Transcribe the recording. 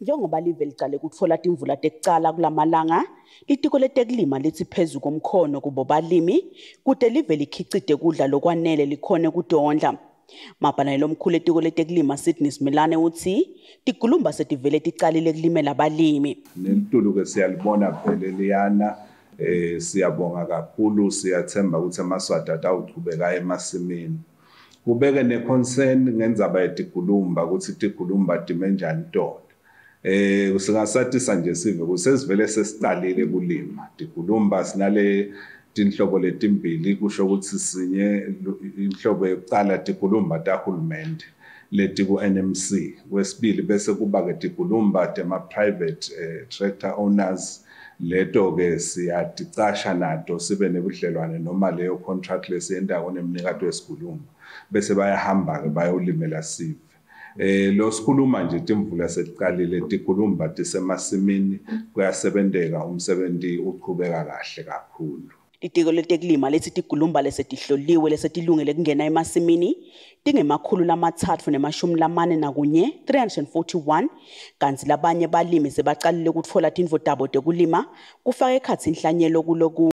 Njengoba live licale kutfola timvula tekucala kulamalanga, litiko letekulima litsi phezu komkhono kubo balimi kute live likhicite kudla lokwanele likhone kutondla. Mabhalane lomkhulu etiko letekulima Sydney Simelane utsi tigulumba setivele ticalile kulimela balimi. Nelitulu-ke siyalibona vele liyana. Siyabonga kakhulu, siyathemba ukuthi amaSwati atawuchubeka emasimini. Kubeke ne-concern ngendzaba yetigulumba ukuthi tigulumba time njani tona. Singasatisa nje sive kusesivele sesicalile kulima. Tigulumba sinale tinhlobo letimbili, kusho ukuthi sinye inhlobo yokucala tigulumba tahulumende letiku NMC. Kwesibili bese kuba ke tigulumba tema private tractor owners, leto ke siyaticasha nato sibe nebudlelwane noma leyo contract lesiyentako nemnikati wesigulumba, bese bayahamba ke bayolimela sive. Lo sikhuluma nje timvula setiqalile, tigulumba tisemasimini, kuyasebenteka, umsebenzi uchubeka kahle kakhulu. Litiko letekulima letsi tigulumba lesetihloliwe lesetilungele kungena emasimini tinge-341, 341, kantsi labanye balimi sebacalile kutfola tintfo tabo tekulima, kufaka ekhatsi inhlanyelo kuloku.